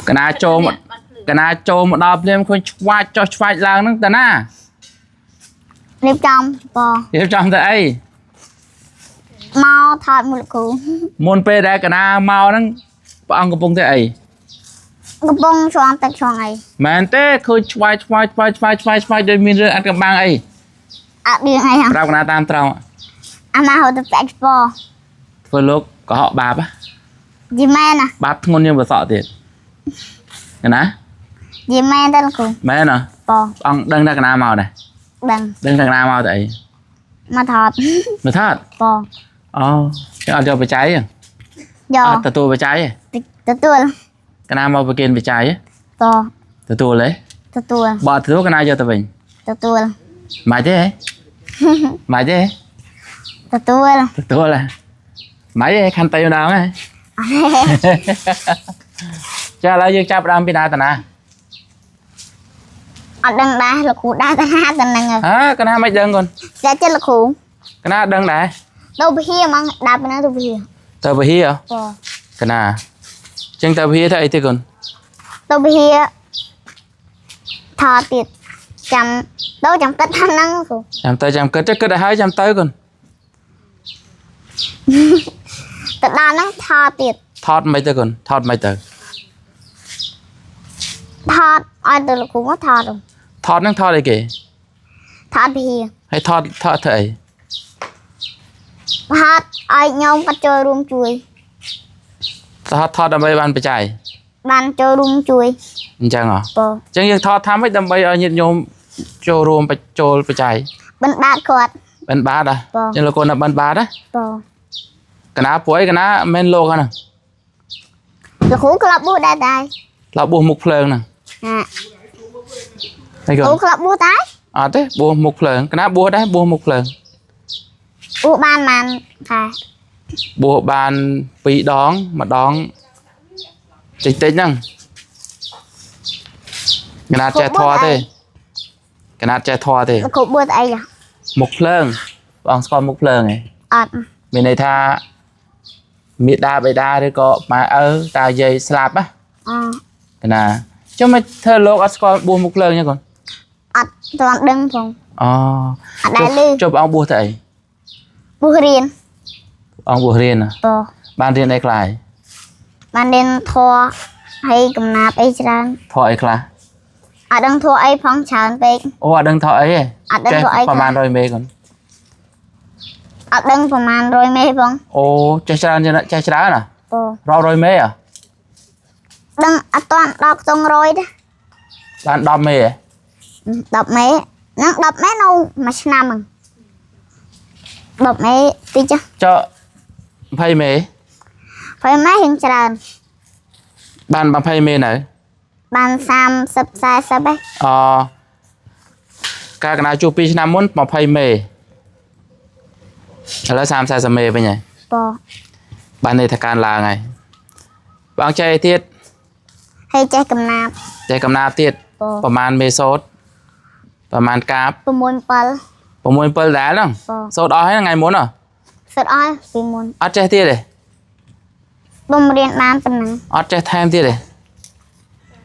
កណាចូលមកកណាចូលមកដល់ភ្លាមឃើញឆ្វាច់ចុះឆ្វាច់ឡើងហ្នឹងតាណា រៀបចំប រៀបចំទៅអី មកថតមួយលោកគ្រូ មុនពេលដែលកណាមកហ្នឹងព្រះអង្គកំពុងតែអី កំពុងឆ្លងទឹកឆ្លងអី មែនទេឃើញឆ្វាយឆ្វាយឆ្វាយឆ្វាយឆ្វាយឆ្វាយដូចមានរឿងអាត់កំបាំងអី អត់រឿងអីហ៎ ប្រាប់កណាតាមត្រង់ អាម៉ាហូតទៅពាក់ស្ព ធ្វើលោកកុហកបាបហ៎ យីមែនណា បាបធ្ងន់ជាងប្រសក់ទៀតកណា យីមែនតើលោកគ្រូ មែនហ៎ ប ព្រះអង្គដឹងថាកណាមកដែរ ដឹង ដឹងថាកណាមកទៅអី មកថត មកថត ប អូចឹងអត់យកបច្ច័យទេ យក អត់ទទួលបច្ច័យទេ ទទួល កណាមកប្រគេនបច្ច័យ ប ទេទទួលទេ ទទួល បើអត់ទទួលកណាយកទៅវិញ ទទួល មិនទេហ៎ មិនទេ ទទួល ទទួលហ៎មិនទេខន្តីម្ដងហ៎ ចាឥឡូវយើងចាប់ផ្ដើមពីណាតាណា អត់ដឹងដែរលោកគ្រូដែរតាណាតានឹង ហ៎កណាមិនដឹងកូន ចាចិត្តលោកគ្រូ កណាដឹងដែរ ទៅពហិហ្មងដើរពីណាទៅពហិ ទៅពហិហ៎ ប កណាចឹងទៅពហិទៅអីទេកូន ទៅពហិថតទៀតចាំទៅចាំគិតថាហ្នឹងគ្រូ ចាំទៅចាំគិតទៅគិតឲ្យហើយចាំទៅកូន ទៅដល់ហ្នឹងថតទៀត ថតមិនទៅកូនថតមិនទៅ ថតឲ្យទៅលោកគ្រូមកថត ថតហ្នឹងថតអីគេ ថតពហិ ហើយថតថតធ្វើអី ថតឲ្យញោមគាត់ចូលរួមជួយ ថតថតដើម្បីបានបច្ច័យ បានចូលរួមជួយ អញ្ចឹងហ៎ ប អញ្ចឹងយើងថតថាម៉េចដើម្បីឲ្យញាតិញោមចូលរួមបញ្ចូលបច្ច័យ បណ្ដាតគាត់ បិណ្ឌបាតហ៎ បង អញ្ចឹងលោកកូនណាបិណ្ឌបាតហ៎ ប កណាព្រួយកណាមិនមែនលោកហ្នឹង លោកគ្រូក្លាប់បួសដែរដែរ ឡោបួសមុខភ្លើងហ្នឹង ណា ហើយកូន គ្រូក្លាប់បួសដែរ អត់ទេបួសមុខភ្លើងកណាបួសដែរបួសមុខភ្លើង បួសបានបានខែ បួសបាន2ដងម្ដងតិចតិចហ្នឹងកណាចេះធေါ်ទេកណាចេះធေါ်ទេ លោកគ្រូបួសអីហ៎ មុខភ្លើងបងស្គាល់មុខភ្លើងឯង អត់ មានន័យថាមេដាបេដាឬក៏ម៉ែឪតាយាយស្លាប់ណា អ កណាចុះមកធ្វើលោកអត់ស្គាល់បួសមុខភ្លើងទេកូន អត់ទាន់ដឹងផង អូ អត់ដែលឮ ចុះព្រះអង្គបួសទៅអី បួសរៀន ព្រះអង្គបួសរៀនណា ប បានរៀនអីខ្លះហើយ បានរៀនធម៌ហើយកំណាប់អីច្រើន ធေါ်អីខ្លះ អត់ដឹងធម៌អីផងច្រើនពេក អូអត់ដឹងធေါ်អីទេ អត់ដឹងធေါ်អី ប្រហែល100មេកូន អត់ដឹងប្រហែល100មេផង អូចេះច្រើនជាងចេះច្រើនណា ប រាប់រយមេហ៎ ដឹងអត់ទាន់ដល់ខ្ទង់100ទេ បាន10មេហ៎ 10មេហ្នឹង10មេនៅមួយឆ្នាំហ្នឹង10មេតិច ចុះ20មេ 20មេរៀងច្រើន បាន20មេនៅ បាន30 40ឯង អកាលកណាជួប2ឆ្នាំមុន20មេឥឡូវ30 40មេវិញហើយ ប បានន័យថាកើនឡើងហើយបងចេះអីទៀត ហើយចេះកំណាប់ ចេះកំណាព្យទៀត ប ប្រហែលមេសូត្រប្រហែលកាប 6 7 6 7ដែរហ្នឹង ប សូត្រអស់ហើយថ្ងៃមុនហ៎ សិតអស់ពីមុន អត់ចេះទៀតទេ បំរៀនបានប៉ុណ្ណឹង អត់ចេះថែមទៀតទេ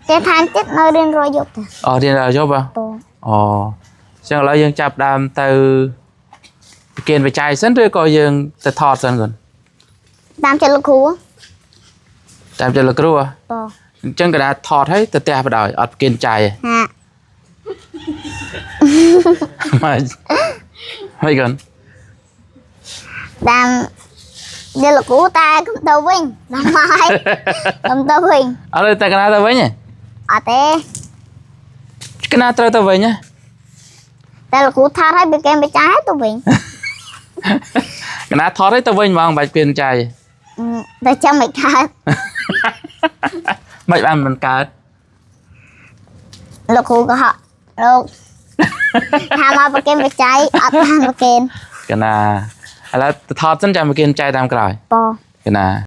ចេះឋានទៀតនៅរៀនរយយប់តា អស់រៀនដល់យប់ហ៎ ប អូអញ្ចឹងឥឡូវយើងចាប់ដើមទៅប្រគិនបច្ច័យសិនឬក៏យើងទៅថតសិនកូន តាមចិត្តលោកគ្រូ តាមចិត្តលោកគ្រូហ៎ ប អញ្ចឹងកណាថតហើយទៅផ្ទះបដ ாய் អត់ប្រគិនចាយទេ ហា ម៉េចហើយកូន តាមយកលោកគ្រូតែកុំទៅវិញដល់មកហើយកុំទៅវិញ អត់ទេតែកណាទៅវិញហ៎ អត់ទេ កណាត្រូវទៅវិញហ៎ តែលោកគ្រូថតឲ្យពីគេបចាយទៅវិញ កណាថតហើយទៅវិញហ្មងមិនបាច់ប្រគិនចាយ តែចាំមិនកើត មិនបានមិនកើត លោកគ្រូក៏ហក់លោកថាមកប្រគេនបច្ច័យអត់បានប្រគេន កណាឥឡូវទៅថតសិនចាំប្រគិនចាយតាមក្រោយ ប កណា